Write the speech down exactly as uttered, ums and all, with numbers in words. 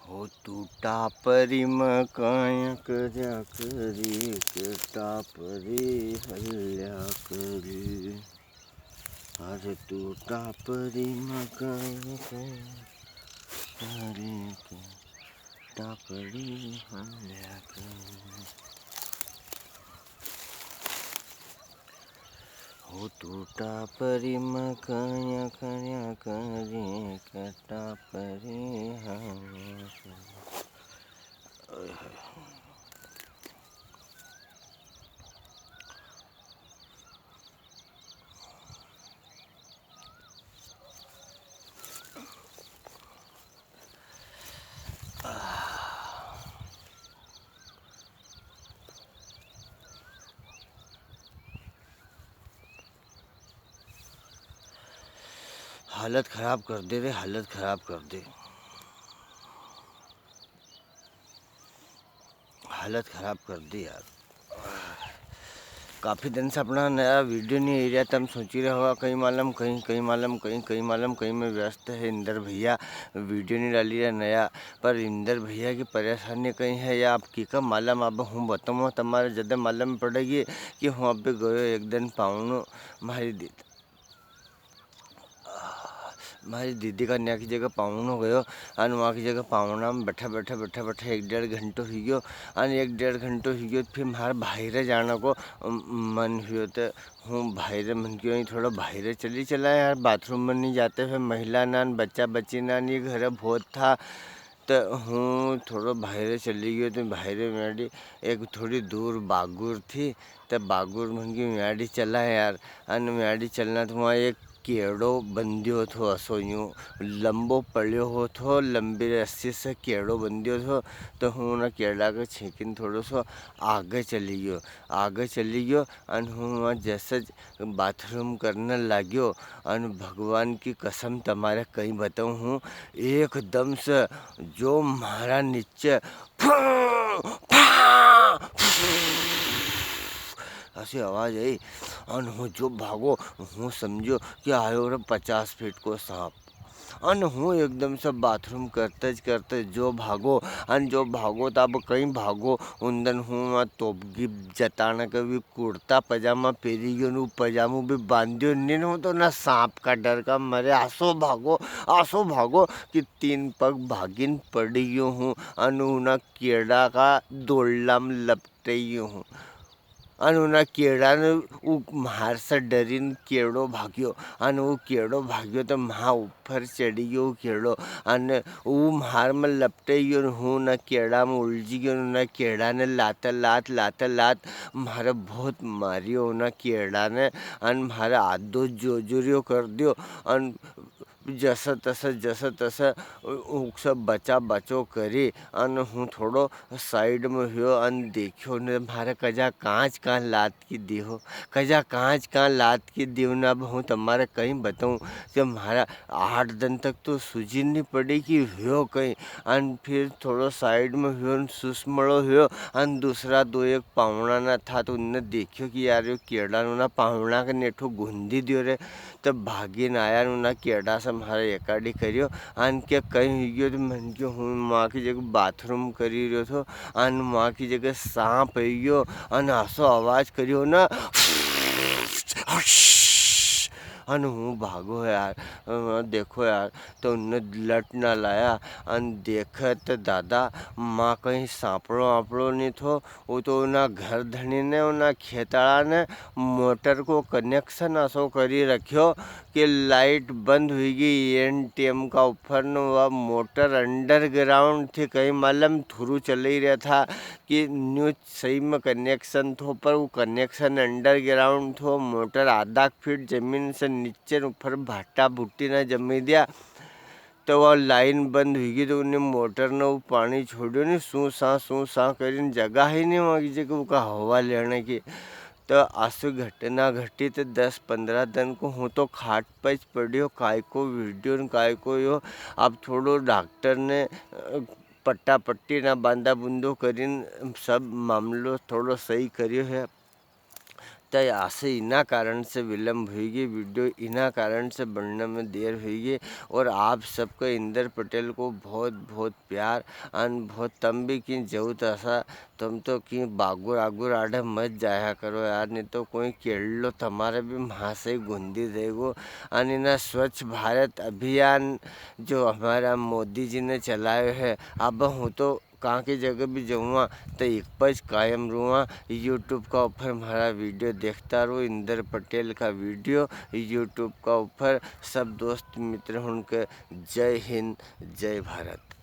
हो तू टापरी में काया करया करी, के टापरी हल्या करी। अरे तू टापरी में काया करया करी, के टापरी हल्या करी। हो तू टापरी में काया करया करी, के टापरी हल्या करी। ओए होए। हालत खराब कर दे रे, हालत खराब कर दे। हालत खराब कर दी यार। काफी दिन से अपना नया वीडियो नी आ रहा, तम सोची रहे होगा, कई मालूम कई, कई मालूम कई, कई मालूम कई में व्यस्त है इंदर भैया, वीडियो नी डाली रहा नया। पर इंदर भैया की परेशानी कई है या आपकी का मालूम, अब हूँ बताऊँ, तमारे जदे मालूम पड़ेगी कि हूँ अभी गयो एक दिन पावणो मारी दीदी। म्हारी दीदी का न्या की जगह पावणो गयो, अन वहाँ की जगह पावणा में बैठा, बैठा, बैठा, बैठा एक डेढ़ घंटो हुई गयो। अन एक डेढ़ घंटो हुई गयो, फिर म्हारे बाहरे जाने को, अम, मन हुयो, तो हूँ बाहरे मन क्यों ही थोड़ा बाहरे चली चला यार, बाथरूम में नहीं जाते, फिर महिला नान, बच्चा बच्ची नान, ये घर बहुत था, तो हूँ थोड़ो बाहरे चली गयो, तो बाहरे म्याड़ी एक थोड़ी दूर बागुर थी, तो बागुर मन की म्याड़ी चला यार। अन म्याड़ी चलना तो वहाँ एक केड़ो बंध्यो थो, असो यूं लंबो पड़्यो हो थो, लंबी रस्सी से केड़ो बंध्यो थो। तो हूँ उना केड़ा के छेकिन थोड़ो सो आगे चली गयो, आगे चली गयो। अन हूँ वहाँ जैसे ज बाथरूम करने लाग्यो, अन भगवान की कसम तमारे कई बताऊँ हूँ, एकदम से जो म्हारा नीचे फू, फा, फू, असी आवाज आई। अन हूँ जो भागो, हूँ समझो कि आयो रे पचास फीट को सांप। अन हूँ एकदम से बाथरूम करते ज करते जो भागो, अन जो भागो तो अब कई भागो, उन दन हूँ वहाँ तोपगी जताना के भी कुर्ता पजामा पेरी गयो, नु पजामो भी बांध्यो नी, नु तो ना सांप का डर का मरे आसो भागो, आसो भागो कि तीन पग भागिन पड़ी गयो हूँ, अन उना केड़ा का दोड़ला में लपटी गयो हूँ। अन उना केड़ा ने उ म्हार से डरीन केड़ो भाग्यो, अन उ केड़ो भाग्यो तो म्हा ऊपर चढ़ी गयो उ केड़ो, अन उ म्हार में लपटे गयो, हूँ उना केड़ा में उलझी गयो, उना केड़ा ने लात, लात, लात, लात, म्हारे बहुत मारियो उना केड़ा ने, अन म्हारे आधो जोजुरियो कर दियो, अन जस तस, जस तस, उ, उक सब बचा बचो करी, अन हूँ थोड़ो साइड में हुयो, अन देख्यो ने म्हारे कजा कांच कां लात की दी हो, कजा कांच कां लात की दी हो ना। अब हूँ तमारे कई बताऊँ कि म्हारा आठ दिन तक तो सूझी नी पड़ी कि हुयो कई। अन फिर थोड़ो साइड में हुयो, अन सुसमलो हुयो, अन दूसरा दो एक पावणा ना था, तो उनने देख्यो कि यार, यो केड़ा नु ना पावणा के नेठो गुंदी दियो रे। तब भागीन आया न उना केड़ा से म्हारे एकाडी करियो। अन के कई हुई गयो, तो मन क्यों हूँ माँ की जगह बाथरूम करी रह्यो थो, अन माँ की जगह सांप हुई गयो, अन असो आवाज करियो ना, अन हूँ भागो यार, अ, देखो यार, तो उनने लट ना लाया, अन देखे तो दादा, माँ कई सांपड़ो आपड़ो नी थो, वो तो उना घर धणी ने, उना खेताला ने मोटर को कनेक्शन असो करी रख्यो कि लाइट बंद हुई गई एन टेम का ऊपर ने, वा मोटर अंडरग्राउंड थी, कई मालूम थ्रू चली रहा था कि न्यू सही में कनेक्शन थो, पर वो कनेक्शन अंडरग्राउंड थो, मोटर आधा फीट जमीन से नीचे ऊपर भाटा भुट्टी ने जमी दिया। तो वा लाइन बंद हुई गई, तो उन्हें मोटर ने वो पानी छोड़ियो नी, सूं सां, सूं सां करीन जगह ही नी मांगी जे कि उका हवा लेने की। तो आसु घटना घटी, तो दस पन्द्रह दिन को हूँ तो खाट पे ज पड़ियो, काय को वीडियो न काय को यो। अब थोड़ो डॉक्टर ने, अ, पट्टा पट्टी ना बांधा बूंदो करीन सब मामलो थोड़ो सही करियो है। तो आसे इना कारण से विलंब हुई गई, video इना कारण से बनने में देर हुई गई। और आप सबके इंदर पटेल को बहुत, बहुत प्यार अन बहुत तम भी की जरूरत असा, तम तो की बागुर आगुर आड़े मत जाया करो यार, नी तो कोई केड़लो तमारे भी म्हासे गुंदी देगो। अन इना स्वच्छ भारत अभियान जो हमारा मोदी जी ने चलायो है, अब हूँ तो कां की जगह भी जाऊँगा तो एक पर ज कायम रहूँगा। YouTube का ऊपर म्हारा video देखता रहो, इंदर पटेल का video YouTube का ऊपर। सब दोस्त मित्र हुन के जय हिंद, जय भारत।